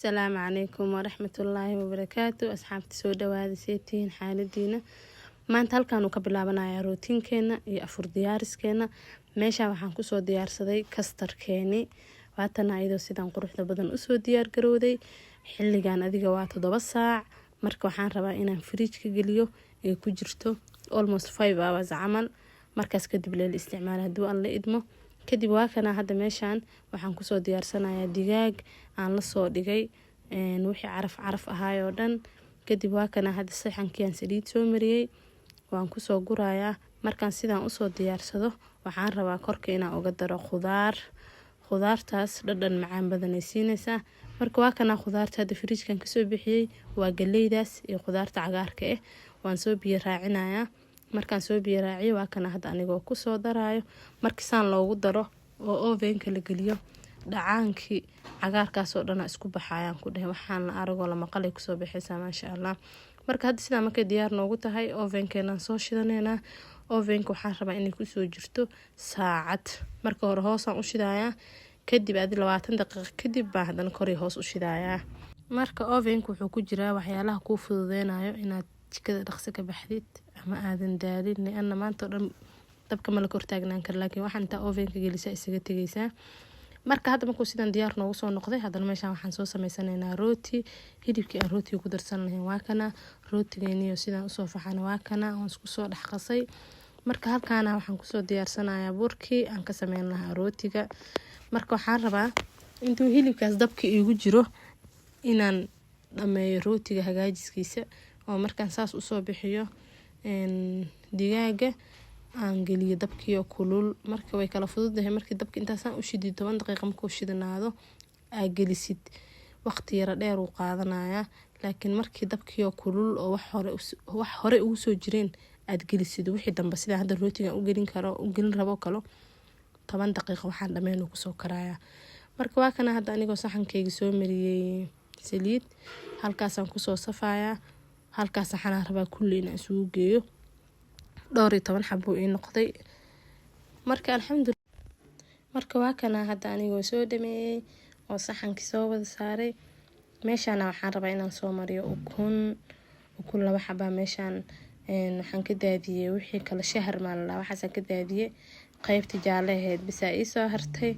Asalaamu calaykum waraxmatullaahi wabarakaatu. Asxaabta, soo dhawaada. Seetihiin xaaladiina? Maanta halkaan uu ka bilaabanayaa routinekeena iyo afur diyaariskeena. Meeshaan waxaan kusoo diyaarsaday custardkeeni. Waatana iyadoo sidaan quruxda badan usoo diyaargarowday. Xilligan adiga waa 7 saac. Marka waxaan rabaa inaan fridgeka geliyo ay ku jirto almost 5 hours camal. Markaas kadib leela isticmaala, haduu Alla idmo. Kadib waa kana hadda meeshaan waxaan kusoo diyaarsanayaa digaag aan lasoo dhigay wixii caraf caraf ahaay oo dhan. Kadib waa kana hadda saxankii aan saliid soo mariyey, waan kusoo gurayaa. Markaan sidaan usoo diyaarsado, waxaan rabaa korka inaan uga daro khudaar. Khudaartaas dhadhan macaan badanay siinaysaa. Marka waa kana khudaarta hadda fridgekan kasoo bixiyey, waa galeydaas iyo khudaarta cagaarka ah. Waan soo biyo raacinayaa. Markaan soo biyo raaciyo, waa kana hadda anigoo kusoo daraayo. Markii saan loogu daro oo ovenka la geliyo, dhacaankii cagaarkaasoo dhana isku baxayaan ku dhehe. Waxaan la aragoo la maqalay kusoo baxaysaa, maasha Allah. Marka hadda sidaa markay diyaar noogu tahay, ovenkeenaan soo shidaneynaa. Ovenka waxaan rabaa inay kusoo jirto saacad. Marka hore hoosaan u shidayaa, kadib adi 20 daqiiqo kadib baan haddana kori hoos u shidayaa. Marka ovenka wuxuu ku jiraa waxyaalaha kuu fududeynayo inaad jikada dhaqso ka baxdid ama aadan daalin, liana maanta oo dhan dabka ma la kortaagnaan kara, laakiin waxaan intaa ovenka gelisaa isaga tegaysaa. Marka hadda markuu sidan diyaar noogu soo noqday, haddana meeshaan waxaan soo sameysanaynaa rooti. Hilibkii aan rootiga ku darsan lahayn waa kana. Rootigeeniyo sidaan usoo faxana waa kana, waan isku soo dhex qasay. Marka halkaana waxaan kusoo diyaarsanayaa burkii aan ka sameyn lahaa rootiga. Marka waxaan rabaa intuu hilibkaas dabka iigu jiro inaan dhameeyo rootiga hagaajiskiisa, oo markaan saas usoo bixiyo digaaga aan geliyo dabkiio kulul. Marka way kala fududahay. Markii dabka intaasaan u shidid, 10 daqiiqa markuu shidanaado aa gelisid, waqti yara dheer uu qaadanayaa. Laakiin markii dabkiio kulul oo wax hore ugu soo jireen aad gelisid, wixii dambe sidaa hadda rootigan u gelin karo, u gelin rabo kalo, 10 daqiiqa waxaan dhameen kusoo karayaa. Marka waa kana hadda anigoo saxankeyga soo mariyey saliid, halkaasaan kusoo safayaa. Halkaas saxanaan rabaa kulli inaan isugu geeyo. Dhowr iyo toban xabuu ii noqday. Marka alxamdulillah. Marka waa kana hadda anigoo soo dhameeyey oo saxankii soo wada saaray. Meeshaana waxaan rabaa inaan soo mariyo ukun. Ukun laba xabaa meeshaan waxaan ka daadiyey wixii kala shahar maa waxaasaan ka daadiyey. Qeybta jaalle ahayd bisaa iisoo hartay.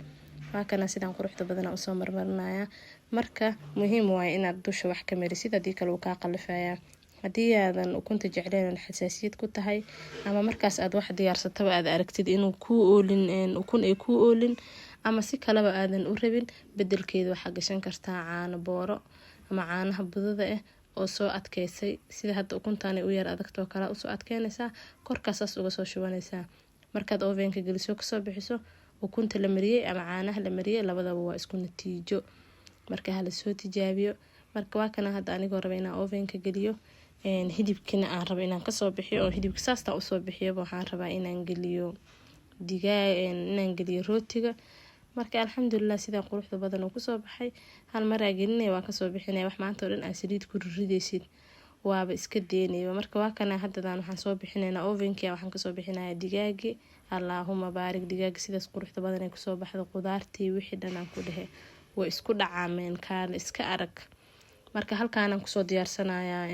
Waa kana sidaan quruxda badana usoo marmarinaya. Marka muhiim waaye inaad dusha wax ka marisid, haddii kale uu kaa qalifayaa. Haddii aadan ukunta jecleen, xasaasiyad ku tahay, ama markaas aad wax diyaarsataba aad aragtid inuu kuu oolin, ukun ay kuu oolin, ama si kaleba aadan u rabin, bedelkeeda waxaa gashan kartaa caano booro ama caanaha budada ah oo soo adkeysay, sida hadda ukuntaanay u yar adagtoo kale usoo adkeynaysaa. Korkaasaas uga soo shubanaysaa markaad ovenka geliso, kasoo bixiso. Ukunta la mariyey ama caanaha la mariyey labadaba waa isku natiijo. Marka hala soo tijaabiyo. Marka waa kana hadda anigoo raba inaan ovenka geliyo, hilibkina aan rabo inaan kasoo bixiyo, oo hilibka saastaa usoo bixiyaba waxaan rabaa inaan geliyo digaag, inaan geliyo rootiga. Marka alxamdulilah, sidaa quruxda badan uu kusoo baxay. Hal maraa gelinaya, waa kasoo bixinaya. Wax maanta oo dhan aa saliid ku ridaysid waaba iska deynayba. Marka waa kana haddadan waxaan soo bixinaynaa ovenki, waxaan kasoo bixinayaa digaagi. Allaahuma baarik. Digaagi sidaas quruxda badan ay kusoo baxda, qudaartii wixii dhan aan ku dhehe way isku dhacaameen, kaale iska arag. Marka halkaanaan kusoo diyaarsanayaa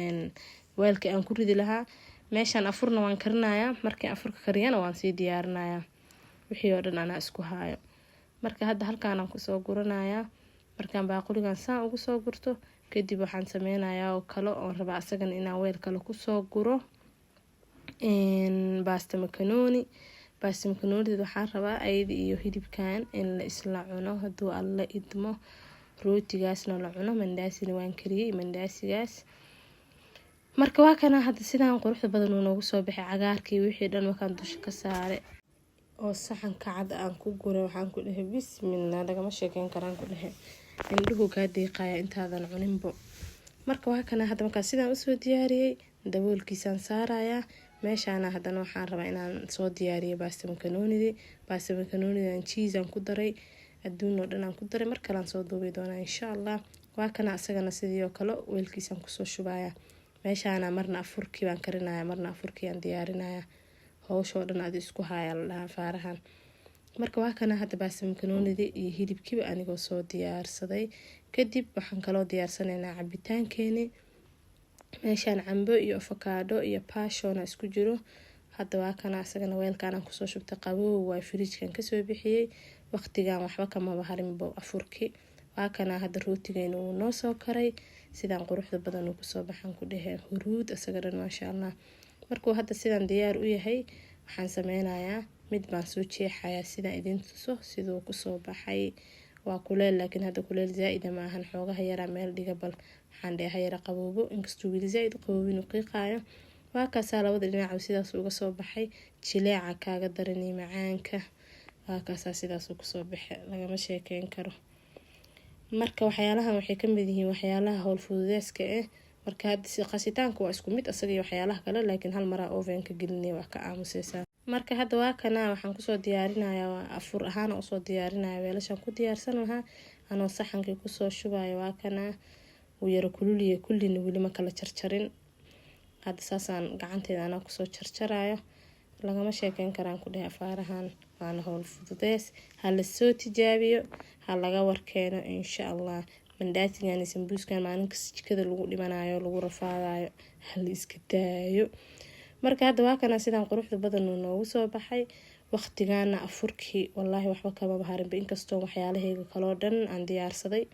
weelkii aan ku ridi lahaa. Meeshaan afurna waan karinayaa. Markii afurka kariyana waan sii diyaarinayaa. Wixii oo dhan anaa isku haayo. Marka hadda halkaanaan kusoo guranayaa. Markaan baaquligan saan ugu soo gurto kadib, waxaan sameynayaa oo kale oon rabaa asagana inaan weel kale kusoo guro basta macaroni. Basta macaronida waxaan rabaa ayada iyo hilibkan in la isla cuno, haduu Alla idmo. Rootigaasna la cuno. Mandaasina waan kariyey, mandaasigaas. Marka waa kana hadda sidaan quruxda badan uu noogu soo baxay. Cagaarkii wixii dhan markaan dusha ka saaray oo saxanka cad aan ku guray, waxaan ku dhahay bismillah, lagama sheekeyn karaan ku dhahay. Indhuhu kaa deeqaya intaadan cuninbo. Marka waa kana hadda markaan sidaan usoo diyaariyey, daboolkiisaan saarayaa. Meeshaana haddana waxaan rabaa inaan soo diyaariyo basta macaronidi. Basta macaronidan cheese aan ku daray, adduun oo dhan aan ku daray. Mar kalean soo duubi doonaa, insha Allah. Waa kana asagana sidii oo kale weelkiisaan kusoo shubaya. Meeshaana marna afurkii baan karinaya, marna afurkii aan diyaarinaya. Howshoo dhan adi isku haya la dhahaa faarahan. Marka waa kana hadda basta macaronidi iyo hilibkiiba anigoo soo diyaarsaday. Kadib waxaan kaloo diyaarsanaynaa cabitaankeeni. Meeshaan cambo iyo avocado iyo passion isku jiro. Hadda waa kana, isagana weelkaan kusoo shubtay, qabow waa, fridge-kan kasoo bixiyey. Waqtigan waxba kamaba harinbo afurki. Waa kana, hadda rootigeena uu noo soo karay, sidaan quruxda badan uu kusoo baxan ku dhehe, huruud isaga dhan, maasha Allah. Markuu hadda sidaan diyaar u yahay, waxaan sameynayaa mid baan soo jeexayaa, sidaan idin tuso siduu kusoo baxay. Waa kuleel, laakiin hadda kuleel zaa-ida maahan. Xoogaha yaraa meel dhiga, bal waxaan dheeha yara qaboobo, inkastuu weli zaa-id u qaboobin, uu qiiqaayo. Waa kaasaa, labada dhinac sidaas uga soo baxay. Jileeca kaaga darani, macaanka, waa kaasaa, sidaasuu kusoo baxay, lagama sheekeyn karo. Marka waxyaalahan waxay kamid yihiin waxyaalaha howl fududeeska ah. Marka hadda qasitaanka waa isku mid asaga iyo waxyaalaha kale, laakiin hal maraa ovenka gelinaya, waa ka aamuseysaa. Marka hadda waa kana, waxaan kusoo diyaarinayaa afur ahaan usoo diyaarinaya, weelashaan ku diyaarsan lahaa anoo saxankii kusoo shubayo. Waa kana, wuu yaro kululiya, kullina weli ma kala jarjarin. Hadda saasaan gacanteeda anaa kusoo jarjarayo. Lagama sheekeyn karaan ku dhehe afaarahan, waana howl fududees. Ha lasoo tijaabiyo, ha laga warkeeno insha Allah. Mandhaatigan iyo sambuuskan maalin kasta jikada lagu dhimanayo, lagu rafaadayo, hala iska daayo. Marka hadda waa kana, sidaan quruxda badan uu noogu soo baxay. Waqtigaana afurkii wallaahi waxba kamaba harinba, inkastoo waxyaalahayga kaloo dhan aan diyaarsaday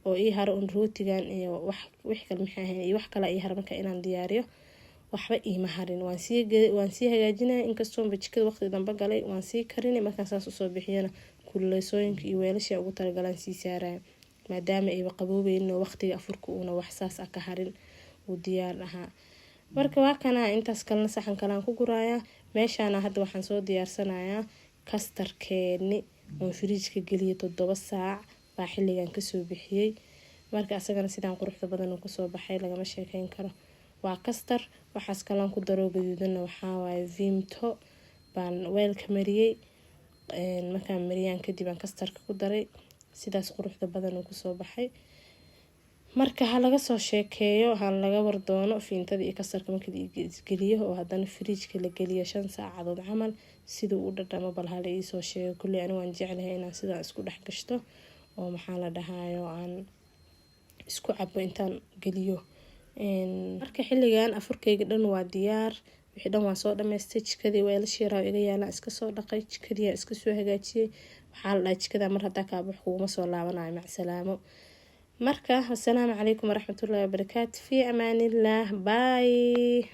oo ii haro un rootigan iyo wax wixii kale maxay ahayn iyo wax kale ii haro. Marka inaan diyaariyo waxba iima harin, waan sii hagaajinaya. Inkastoonba jikada waqti dambe galay, waan sii karinay. Markaan saas usoo bixiyana, kululeysooyinka iyo weelashii ugu talagalaan sii saaraya, maadaama ayba qaboobeynin oo waqtiga afurka uuna wax saas ah ka harin, uu diyaar ahaa. Marka waa kana, intaas kalena saxan kalean ku gurayaa. Meeshaana hadda waxaan soo diyaarsanayaa custard-keeni oon fridge-ka geliyay 7 saac baa xilligan kasoo bixiyey. Marka asagana sidaan quruxda badan uu kusoo baxay, lagama sheekeyn karo. Waa custard. Waxaas kaloon ku daro gaduudanna waxaa waaye Vimto baan weelka mariyey. Markaan mariyaan kadib aan custard-ka ku daray, sidaas quruxda badan uu kusoo baxay. Marka ha laga soo sheekeeyo, ha laga wardoono Vimto-da iyo custard-ka markii isgeliyo oo haddana fridge-ka la geliyo 5 saacadood camal, siduu u dhadhamo bal hala iisoo sheego. Kulley ani waan jeclahay inaan sidaa isku dhex gashto oo maxaa la dhahayo aan isku cabo intaan geliyo. Marka xilligan afurkayga dhan waa diyaar, wixii dhan waan soo dhamaystay. Jikadii weelashii yaraa iga yaalaan iska soo dhaqay, jikadii iska soo hagaajiyey. Waxaa la dhahay jikada mar haddaa kaabax kuguma soo laabanayo, macsalaamo. Marka wasalaamu calaykum waraxmatullahi wabarakaatu, fi amaanillaah, bye.